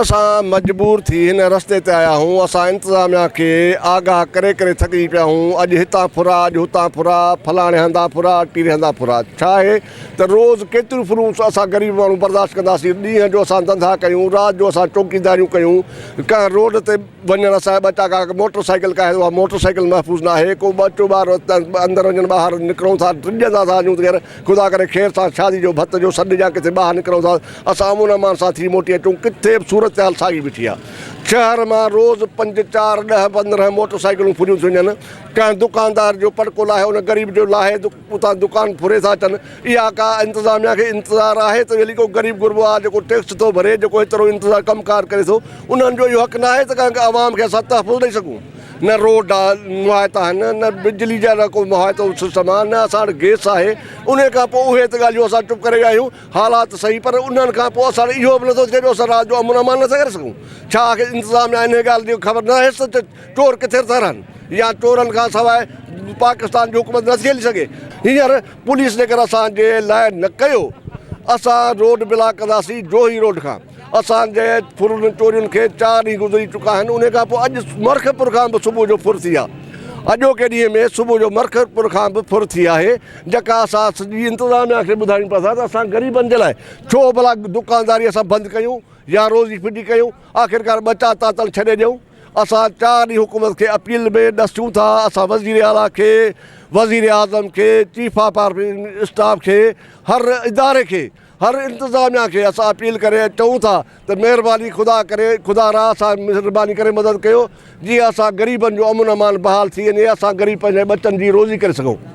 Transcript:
اسان مجبور ٿي هن رستي تي آيا آهيون، اسان انتظاميا کي آگاهه ڪري ڪري ٿڪجي پيا آهيون، اڄ هتان ڦرا اڄ هتان ڦرا، فلاڻي هنڌان ڦرا ٽيري هنڌان ڦرا، ڇا آهي ته روز ڪيتريون ڦرون اسان غريب ماڻهو برداشت ڪنداسين، ڏينهن جو اسان ڌنڌا ڪيون، رات جو اسان چوڪيداريون ڪيون، ڪنهن روڊ تي وڃڻ اسان جا ٻچا ڪا موٽر سائيڪل ڪا آهي اها موٽر سائيڪل محفوظ ناهي، ڪو ٻچو ٻار اندر وڃڻ ٻاهر نڪرون ٿا ڊڄندا ٿا وڃون ته يار خدا ڪري خير سان شادي جو ڀت جو سڏ يا ڪٿي ٻاهر نڪرون ٿا اسان امن امان سان ٿي موٽي اچون ڪٿي به صورتحال ساڳي بيٺي آهي شهر مان روز پنج چار ڏهه 15 موٽر سائيڪلون ڦريون ٿيون وڃن ڪنهن دڪاندار جو پٽڪو لاهي ان غريب جو لاهي اتان دڪان ڦري ٿا اچن اها ڪا انتظاميا کي انتظار آهي ته ٻيلي ڪو غريب غربو آهي جيڪو ٽيڪس ٿو ڀري جيڪو ايترو انتظار ڪم ڪار ڪري ٿو انهن جو اهو حق ناهي ته ڪنهن عوام کي اسان تحفظ ڏئي سگهون نه روڊ مهيا آهن نه بجلي جا نه ڪو مهيا سسٽم آهي نه اسان وٽ گيس آهي ان کان پوء اهي ته ڳالهيون اسان چپ ڪري ويا آهيون حالات صحيح پر انهن کان پوء اسان اهو به نٿو ٿئي جو اسان رات جو امن امان نٿا ڪري سگهون ڇا آخر انتظاميا انهي ڳالهه جي خبر نه آهيس ته چور ڪٿي ٿا رهن يا چورن کان سواء پاڪستان جي حڪومت نٿي هلي سگهي هينئر پوليس جيڪر اسان جي لاء نه ڪيو اسان روڊ بلاڪ ڪنداسين جوهي روڊ کان اسان جي ڦرن چورين کي چار ڏينهن گذري چڪا آهن انهي کان پوء اڄ مرکپور کان به صبح جو ڦر ٿي آهي اڄوڪي ڏينهن ۾ صبح جو مرکپور کان به ڦر ٿي آهي جيڪا اسان سڄي انتظاميا کي ٻڌايون پيا ٿا ته اسان غريبن جي لاء ڇو ڀلا دڪانداري اسان بند ڪيون يا روزي ڦٽي ڪيون آخرڪار ٻچا تاتل ڇڏي ڏيون اسان چار ڏينهن حڪومت کي اپيل ۾ ڏسيون ٿا اسان وزير اعليٰ کي وزير اعظم کي چيف آف آرمي اسٽاف کي هر اداري کي هر انتظاميا کي اسان اپيل ڪري چئون ٿا ته مهرباني خدا ڪري خدا را اسان مهرباني ڪري مدد ڪيو جيئن اسان غريبن جو امن امان بحال ٿي وڃي اسان غريب پنهنجي ٻچن جي روزي ڪري سگهون.